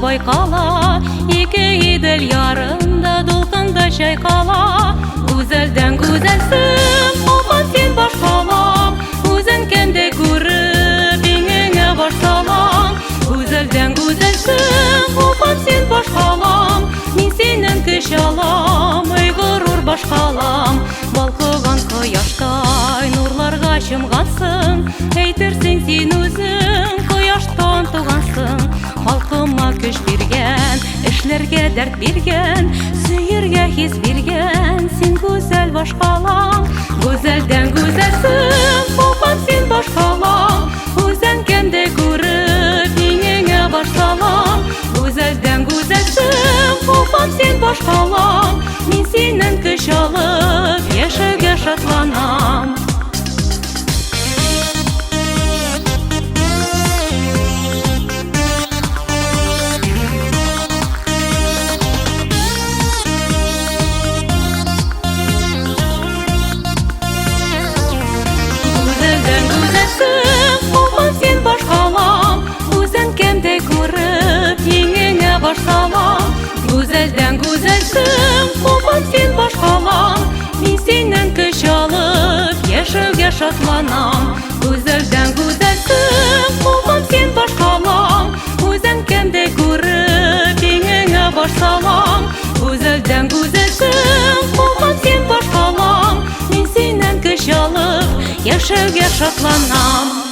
байкала, ике Идел ярында дулкында чайкала. Гүзәлдән гүзәлсең, Уфам, син башкалам, үзең кемде күреп, иңеңә баш салам. Гүзәлдән гүзәлсең, Уфам, син башкалам, мин синнән көч алам, эй горур башкалам. Балкыган кояштай нурларга чумгансың, әйтерсең син үзең кояштан тугансың. Халкыма көч биргән, эшләргә дәрт биргән, сөяргә хис биргән, син гүзәл башкалам. Гүзәлдән гүзәлсең, Уфам, син башкалам, үзең кемде күреп, иңеңә баш салам. Гүзәлдән гүзәлсең, Уфам, син башкалам, мин синнән көч алып, яшәүгә шатланам. Гүзәлдән гүзәлсең, Уфам, син башкалам, үзең кемде күреп, иңеңә баш салам. Гүзәлдән гүзәлсең, Уфам, син башкалам, мин синнән көч алып, яшәүгә шатланам. Гүзәлдән гүзәлсең, Уфам, син башкалам, үзең кемде күреп, иңеңә баш салам. Гүзәлдән гүзәлсең, Уфам, син башкалам, мин синнән көч алып, яшәүгә шатланам.